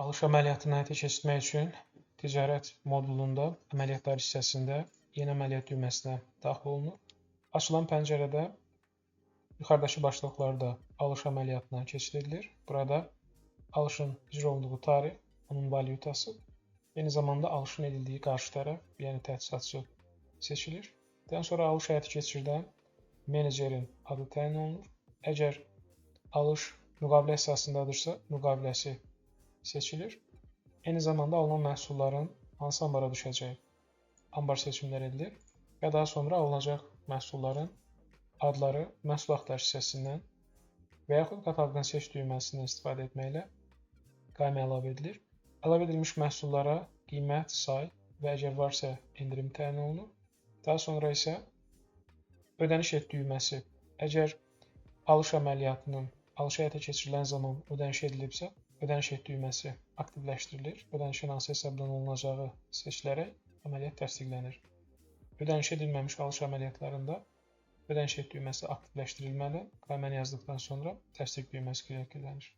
Alış əməliyyatını həyata keçirmək üçün ticarət modulunda əməliyyatlar hissəsində yeni əməliyyat düyməsinə daxil olunur. Açılan pəncərədə yuxarıdakı başlıqlarda alış əməliyyatına keçid edilir. Burada alışın icra olunduğu tarix, onun valyutası, eyni zamanda alışın edildiyi qarşı tərəf, yəni təchizatçı seçilir. Daha sonra alış həyata keçirdən menecerin adı təyin olunur. Əgər alış müqavilə əsasındadırsa, müqaviləsi seçilir. Eyni zamanda alınan məhsulların hansı ambara düşəcəyi ambar seçimləri edilir və daha sonra alınacaq məhsulların adları məhsul axtarış hissəsindən və yaxud kataloqdan seç düyməsindən istifadə etməklə qaymə əlavə edilir. Əlavə edilmiş məhsullara qiymət, say və əgər varsa endirim təyin olunur. Daha sonra isə ödəniş et düyməsi. Əgər alış əməliyyatının alış həyata keçirilən zaman ödəniş edilibsə, ödəniş et düyməsi aktivləşdirilir. Ödənişin hansı hesabdan olunacağı seçilərək əməliyyat təsdiqlənir. Ödəniş edilməmiş alış əməliyyatlarında ödəniş et düyməsi aktivləşdirilmədən qayməni yazdıqdan sonra təsdiq düyməsi kliklənir.